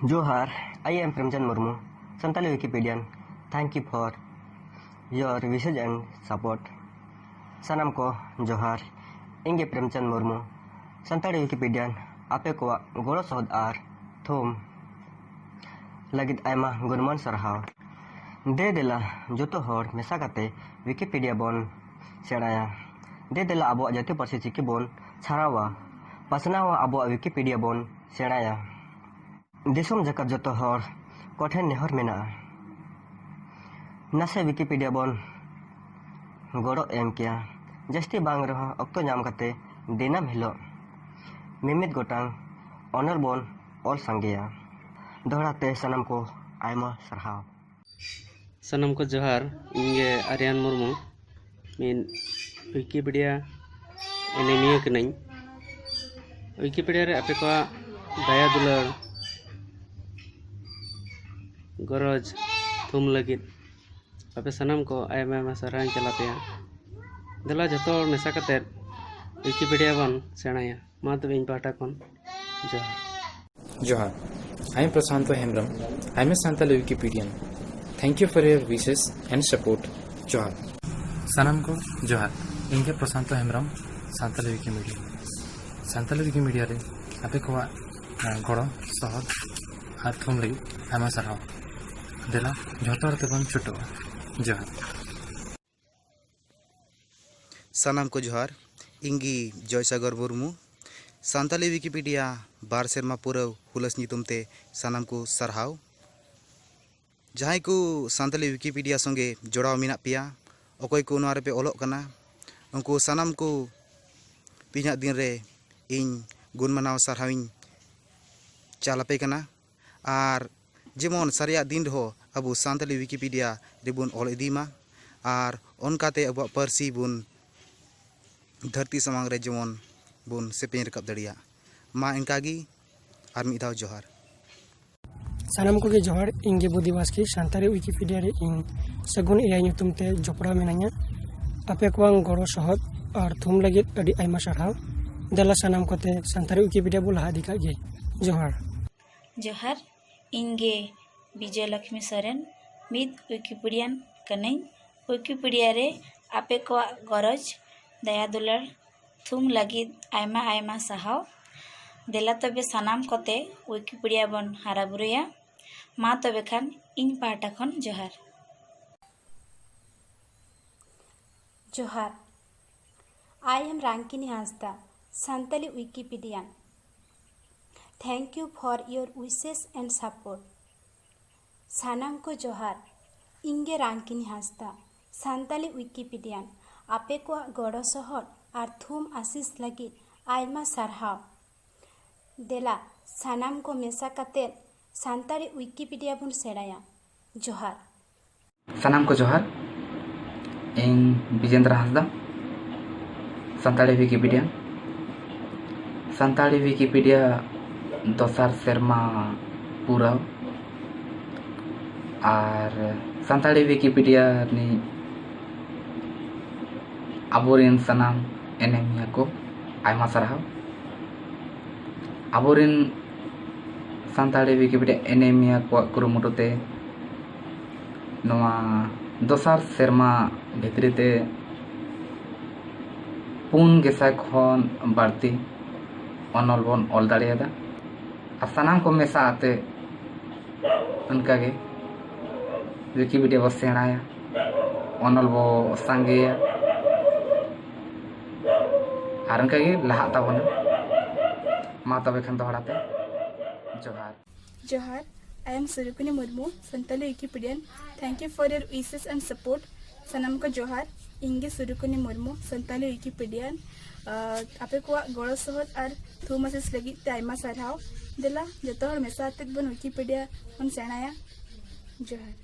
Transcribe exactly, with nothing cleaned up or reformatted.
ᱡᱚᱦᱟᱨ, I am Premchand Murmu, Santali Wikipedian. Thank you for your wishes and support. ᱥᱟᱱᱟᱢ ᱠᱚ ᱡᱚᱦᱟᱨ, ᱤᱧ ᱜᱮ ᱯᱨᱮᱢᱪᱟᱸᱫᱽ ᱢᱩᱨᱢᱩ, ᱥᱟᱱᱛᱟᱲᱤ ᱣᱤᱠᱤᱯᱤᱰᱤᱭᱟᱱ᱾ ᱟᱯᱮ ᱠᱚᱣᱟᱜ ᱜᱚᱲᱚ ᱥᱚᱦᱚᱫ ᱟᱨ ᱛᱷᱩᱢ ᱞᱟᱹᱜᱤᱫ ᱟᱭᱢᱟ ᱜᱩᱱᱢᱟᱱ ᱥᱟᱨᱦᱟᱣ᱾ ᱫᱮ ᱫᱮᱞᱟ ᱡᱚᱛᱚ ᱦᱚᱲ ᱢᱮᱥᱟ ᱠᱟᱛᱮ ᱣᱤᱠᱤᱯᱤᱰᱤᱭᱟ ᱵᱚᱱ ᱥᱮᱬᱟᱭᱟ᱾ ᱫᱮ ᱫᱮᱞᱟ ᱟᱵᱚᱣᱟᱜ ᱡᱟᱹᱛᱤ ᱯᱟᱹᱨᱥᱤ ᱪᱤᱠᱤ ᱵᱚᱱ ᱪᱷᱟᱨᱟᱣᱟ, ᱯᱟᱥᱱᱟᱣᱟ, ᱟᱵᱚᱣᱟᱜ ᱣᱤᱠᱤᱯᱤᱰᱤᱭᱟ ᱵᱚᱱ ᱥᱮᱬᱟᱭᱟ᱾ ᱫᱤᱥᱚᱢ ᱡᱟᱠᱟᱛ ᱡᱚᱛᱚ ᱦᱚᱲ ᱠᱚᱴᱷᱮᱱ ᱱᱮᱦᱚᱨ ᱢᱮᱱᱟᱜᱼᱟ, ᱱᱟᱥᱮ ᱣᱤᱠᱤᱯᱤᱰᱤᱭᱟ ᱵᱚᱱ ᱜᱚᱲᱚ ᱮᱢ ᱠᱮᱭᱟ᱾ ᱡᱟᱹᱥᱛᱤ ᱵᱟᱝ ᱨᱮᱦᱚᱸ ᱚᱠᱛᱚ ᱧᱟᱢ ᱠᱟᱛᱮ ᱫᱤᱱᱟᱹᱢ ᱦᱤᱞᱳᱜ ᱢᱤᱢᱤᱫ ᱜᱚᱴᱟᱝ ᱚᱱᱚᱞ ᱵᱚᱱ ᱚᱞ ᱥᱟᱸᱜᱮᱭᱟ᱾ ᱫᱚᱦᱲᱟ ᱛᱮ ᱥᱟᱱᱟᱢ ᱠᱚ ᱟᱭᱢᱟ ᱥᱟᱨᱦᱟᱣ᱾ ᱥᱟᱱᱟᱢ ᱠᱚ ᱡᱚᱦᱟᱨ, ᱤᱧ ᱜᱮ ᱟᱨᱭᱟᱱ ᱢᱩᱨᱢᱩ, ᱢᱤᱫ ᱣᱤᱠᱤᱯᱤᱰᱤᱭᱟ ᱮᱱᱮᱢᱤᱭᱟᱹ ᱠᱟᱹᱱᱟᱹᱧ᱾ ᱣᱤᱠᱤᱯᱤᱰᱤᱭᱟ ᱨᱮ ᱟᱯᱮ ᱠᱚᱣᱟᱜ ᱫᱟᱭᱟ ᱫᱩᱞᱟᱹᱲ, ᱜᱚᱨᱚᱡᱽ, ᱛᱷᱩᱢ ᱞᱟᱹᱜᱤᱫ ᱟᱯᱮ ᱥᱟᱱᱟᱢ ᱠᱚ ᱟᱭᱢᱟ ᱟᱭᱢᱟ ᱥᱟᱨᱦᱟᱣ ᱤᱧ ᱪᱟᱞ ᱟᱯᱮᱭᱟ᱾ ᱫᱮᱞᱟ ᱡᱚᱛᱚ ᱦᱚᱲ ᱢᱮᱥᱟ ᱠᱟᱛᱮᱫ ᱣᱤᱠᱤᱯᱤᱰᱤᱭᱟ ᱵᱚᱱ ᱥᱮᱬᱟᱭᱟ᱾ ᱢᱟ ᱛᱚᱵᱮ ᱤᱧ ᱯᱟᱦᱴᱟ ᱠᱷᱚᱱ ᱡᱚᱦᱟᱨ᱾ ᱡᱚᱦᱟᱨ, I am Prasanta Hembrom, I am a Santali Wikipedian. Thank you for your wishes and support. ᱡᱚᱦᱟᱨ᱾ ᱥᱟᱱᱟᱢ ᱠᱚ ᱡᱚᱦᱟᱨ, ᱤᱧ ᱜᱮ ᱯᱨᱚᱥᱟᱱᱛᱚ ᱦᱮᱢᱵᱨᱚᱢ, ᱥᱟᱱᱛᱟᱞᱤ ᱣᱤᱠᱤᱢᱤᱰᱤᱭᱟ᱾ ᱥᱟᱱᱛᱟᱞᱤ ᱣᱤᱠᱤᱢᱤᱰᱤᱭᱟ ᱨᱮ ᱟᱯᱮ ᱠᱚᱣᱟᱜ, ᱟᱸ, ᱜᱚᱲᱚ ᱥᱚᱦᱚᱫ ᱟᱨ ᱛᱷᱩᱢ ᱞᱟᱹᱜᱤᱫ ᱟᱭᱢᱟ ᱥᱟᱨᱦᱟᱣ᱾ ᱫᱮᱞᱟ ᱡᱷᱚᱛᱚ ᱦᱚᱲ ᱛᱮᱵᱚᱱ ᱪᱷᱩᱴᱟᱹᱜᱼᱟ᱾ ᱡᱚᱦᱟᱨ᱾ ᱥᱟᱱᱟᱢ ᱠᱚ ᱡᱚᱦᱟᱨ, ᱤᱧ ᱜᱮ ᱡᱚᱭᱥᱟᱜᱚᱨ ᱢᱩᱨᱢᱩ᱾ ᱥᱟᱱᱛᱟᱞᱤ ᱣᱤᱠᱤᱯᱤᱰᱤᱭᱟ ᱵᱟᱨ ᱥᱮᱨᱢᱟ ᱯᱩᱨᱟᱹᱣ ᱦᱩᱞᱟᱹᱥ ᱧᱩᱛᱩᱢ ᱛᱮ ᱥᱟᱱᱟᱢ ᱠᱚ ᱥᱟᱨᱦᱟᱣ᱾ ᱡᱟᱦᱟᱸᱭ ᱠᱚ ᱥᱟᱱᱛᱟᱞᱤ ᱣᱤᱠᱤᱯᱤᱰᱤᱭᱟ ᱥᱚᱸᱜᱮ ᱡᱚᱲᱟᱣ ᱢᱮᱱᱟᱜ ᱯᱮᱭᱟ, ᱚᱠᱚᱭ ᱠᱚ ᱱᱚᱣᱟ ᱨᱮᱯᱮ ᱚᱞᱚᱜ ᱠᱟᱱᱟ, ᱩᱱᱠᱩ ᱥᱟᱱᱟᱢ ᱠᱚ ᱛᱮᱦᱮᱧᱟᱜ ᱫᱤᱱ ᱨᱮ ᱤᱧ ᱜᱩᱱ ᱢᱟᱱᱟᱣ ᱥᱟᱨᱦᱟᱣᱤᱧ ᱪᱟᱞ ᱟᱯᱮ ᱠᱟᱱᱟ᱾ ᱟᱨ ᱡᱮᱢᱚᱱ ᱥᱟᱨᱮᱭᱟᱜ ᱫᱤᱱ ᱨᱮᱦᱚᱸ ᱟᱵᱚ ᱥᱟᱱᱛᱟᱞᱤ ᱣᱤᱠᱤᱯᱤᱰᱤᱭᱟ ᱨᱮᱵᱚᱱ ᱚᱞ ᱤᱫᱤ ᱢᱟ, ᱟᱨ ᱚᱱᱠᱟᱛᱮ ᱟᱵᱚᱣᱟᱜ ᱯᱟᱹᱨᱥᱤ ᱵᱚᱱ ᱫᱷᱟᱹᱨᱛᱤ ᱥᱟᱢᱟᱝ ᱨᱮ ᱡᱮᱢᱚᱱ ᱵᱚᱱ ᱥᱮᱯᱮᱧ ᱨᱟᱠᱟᱵ ᱫᱟᱲᱮᱭᱟᱜ ᱢᱟ᱾ ᱤᱱᱠᱟᱜᱮ ᱟᱨ ᱢᱤᱫ ᱫᱷᱟᱣ ᱡᱚᱦᱟᱨ᱾ ᱥᱟᱱᱟᱢ ᱠᱚᱜᱮ ᱡᱚᱦᱟᱨ, ᱤᱧ ᱜᱮ ᱵᱩᱫᱷᱤ ᱵᱟᱥᱠᱮ, ᱥᱟᱱᱛᱟᱲᱤ ᱣᱤᱠᱤᱯᱤᱰᱤᱭᱟ ᱨᱮ ᱤᱧ ᱥᱟᱹᱜᱩᱱ ᱮᱭᱟᱭ ᱧᱩᱛᱩᱢ ᱛᱮ ᱡᱚᱯᱲᱟᱣ ᱢᱮᱱᱟᱧᱟ᱾ ᱟᱯᱮ ᱠᱚᱣᱟᱜ ᱜᱚᱲᱚ ᱥᱚᱦᱚᱫ ᱟᱨ ᱛᱷᱩᱢ ᱞᱟᱹᱜᱤᱫ ᱟᱹᱰᱤ ᱟᱭᱢᱟ ᱥᱟᱨᱦᱟᱣ᱾ ᱫᱮᱞᱟ ᱥᱟᱱᱟᱢ ᱠᱚᱛᱮ ᱥᱟᱱᱛᱟᱲᱤ ᱣᱤᱠᱤᱯᱤᱰᱤᱭᱟ ᱵᱚ ᱞᱟᱦᱟ ᱤᱫᱤ ᱠᱟᱜ ᱜᱮ᱾ ᱡᱚᱦᱟᱨ᱾ ᱡᱚᱦᱟᱨ, ᱤᱧ ᱜᱮ ᱵᱤᱡᱚᱭ ᱞᱚᱠᱷᱢᱤ ᱥᱚᱨᱮᱱ, ᱢᱤᱫ ᱣᱤᱠᱤᱯᱤᱰᱤᱭᱟᱱ ᱠᱟᱹᱱᱟᱹᱧ᱾ ᱣᱤᱠᱤᱯᱤᱰᱤᱭᱟ ᱨᱮ ᱟᱯᱮ ᱠᱚᱣᱟᱜ ᱜᱚᱨᱚᱡᱽ, ᱫᱟᱭᱟ ᱫᱩᱞᱟᱹᱲ, ᱛᱷᱩᱢ ᱞᱟᱹᱜᱤᱫ ᱟᱭᱢᱟ ᱟᱭᱢᱟ ᱥᱟᱨᱦᱟᱣ᱾ ᱫᱮᱞᱟ ᱛᱚᱵᱮ ᱥᱟᱱᱟᱢ ᱠᱚᱛᱮ ᱣᱤᱠᱤᱯᱤᱰᱤᱭᱟ ᱵᱚᱱ ᱦᱟᱨᱟ ᱵᱩᱨᱩᱭᱟ᱾ ᱢᱟ ᱛᱚᱵᱮ ᱠᱷᱟᱱ ᱤᱧ ᱯᱟᱦᱴᱟ ᱠᱷᱚᱱ ᱡᱚᱦᱟᱨ᱾ ᱡᱚᱦᱟᱨ᱾ I am Rankini Hasda, Santali ᱣᱤᱠᱤᱯᱤᱰᱤᱭᱟᱱ᱾ Thank you for your wishes and support. ᱥᱟᱱᱟᱢ ᱠᱚ ᱡᱚᱦᱟᱨ᱾ ᱤᱧ ᱜᱮ ᱨᱟᱝᱠᱤᱱᱤ ᱦᱟᱸᱥᱫᱟ, ᱥᱟᱱᱛᱟᱞᱤ ᱣᱤᱠᱤᱯᱤᱰᱤᱭᱟᱱ᱾ ᱟᱯᱮ ᱠᱚᱣᱟᱜ ᱜᱚᱲᱚ ᱥᱚᱦᱚᱫ ᱟᱨ ᱛᱷᱩᱢ ᱟᱥᱤᱥ ᱞᱟᱹᱜᱤᱫ ᱟᱭᱢᱟ ᱥᱟᱨᱦᱟᱣ᱾ ᱫᱮᱞᱟ, ᱥᱟᱱᱟᱢ ᱠᱚ ᱢᱮᱥᱟ ᱠᱟᱛᱮ ᱥᱟᱱᱛᱟᱲᱤ ᱣᱤᱠᱤᱯᱤᱰᱤᱭᱟ ᱵᱚᱱ ᱥᱮᱬᱟᱭᱟ᱾ ᱡᱚᱦᱟᱨ᱾ ᱥᱟᱱᱟᱢ ᱠᱚ ᱡᱚᱦᱟᱨ᱾ ᱤᱧ ᱵᱤᱡᱮᱱᱫᱨᱚ ᱦᱟᱸᱥᱫᱟ, ᱥᱟᱱᱛᱟᱲᱤ ᱣᱤᱠᱤᱯᱤᱰᱤᱭᱟ᱾ ᱥᱟᱱᱛᱟᱲᱤ ᱣᱤᱠᱤᱯᱤᱰᱤᱭᱟ ᱫᱚᱥᱟᱨ ᱥᱮᱨᱢᱟ ᱯᱩᱨᱟᱹᱣ᱾ ᱟᱨ ᱥᱟᱱᱛᱟᱲᱤ ᱣᱤᱠᱤᱯᱤᱰᱤᱭᱟ ᱨᱤᱱᱤᱡ ᱟᱵᱚᱨᱮᱱ ᱥᱟᱱᱟᱢ ᱮᱱᱮᱢᱤᱭᱟᱹ ᱠᱚ ᱟᱭᱢᱟ ᱥᱟᱨᱦᱟᱣ᱾ ᱟᱵᱚᱨᱮᱱ ᱥᱟᱱᱛᱟᱲᱤ ᱣᱤᱠᱤᱯᱤᱰᱤᱭᱟ ᱮᱱᱮᱢᱤᱭᱟᱹ ᱠᱚᱣᱟᱜ ᱠᱩᱨᱩᱢᱩᱴᱩ ᱛᱮ ᱱᱚᱣᱟ ᱫᱚᱥᱟᱨ ᱥᱮᱨᱢᱟ ᱵᱷᱤᱛᱨᱤ ᱛᱮ ᱯᱩᱱ ᱜᱮᱥᱟᱭ ᱠᱷᱚᱱ ᱵᱟᱹᱲᱛᱤ ᱚᱱᱚᱞ ᱵᱚᱱ ᱚᱞ ᱫᱟᱲᱮᱭᱟᱫᱟ᱾ ᱟᱨ ᱥᱟᱱᱟᱢ ᱠᱚ ᱢᱮᱥᱟ ᱟᱛᱮ ᱚᱱᱠᱟᱜᱮ ᱣᱤᱠᱤᱯᱤᱰᱤᱭᱟ ᱵᱚ ᱥᱮᱬᱟᱭᱟ, ᱚᱱᱚᱞ ᱵᱚ ᱥᱟᱸᱜᱮᱭᱟ, ᱟᱨ ᱚᱱᱠᱟᱜᱮ ᱞᱟᱦᱟᱜ ᱛᱟᱵᱚᱱᱟ᱾ ᱢᱟ ᱛᱚᱵᱮ ᱠᱷᱟᱱ ᱫᱚᱦᱲᱟ ᱛᱮ ᱡᱚᱦᱟᱨ᱾ ᱡᱚᱦᱟᱨ, I am Surukuni Murmu, Santali ᱣᱤᱠᱤᱯᱤᱰᱤᱭᱟᱱ᱾ Thank you for your wishes and support. ᱥᱟᱱᱟᱢ ᱠᱚ ᱡᱚᱦᱟᱨ, ᱤᱧ ᱜᱮ ᱥᱩᱨᱩᱠᱩᱱᱤ ᱢᱩᱨᱢᱩ, ᱥᱟᱱᱛᱟᱞᱤ ᱣᱤᱠᱤᱯᱤᱰᱤᱭᱟᱱ᱾ ᱟᱨ ᱟᱯᱮ ᱠᱚᱣᱟᱜ ᱜᱚᱲᱚ ᱥᱚᱦᱚᱫ ᱟᱨ ᱛᱷᱩᱢ ᱟᱥᱤᱥ ᱞᱟᱹᱜᱤᱫ ᱛᱮ ᱟᱭᱢᱟ ᱥᱟᱨᱦᱟᱣ᱾ ᱫᱮᱞᱟ, ᱡᱚᱛᱚ ᱦᱚᱲ ᱢᱮᱥᱟ ᱟᱛᱮᱫ ᱵᱚᱱ ᱣᱤᱠᱤᱯᱤᱰᱤᱭᱟ ᱵᱚᱱ ᱥᱮᱬᱟᱭᱟ᱾ ᱡᱚᱦᱟᱨ᱾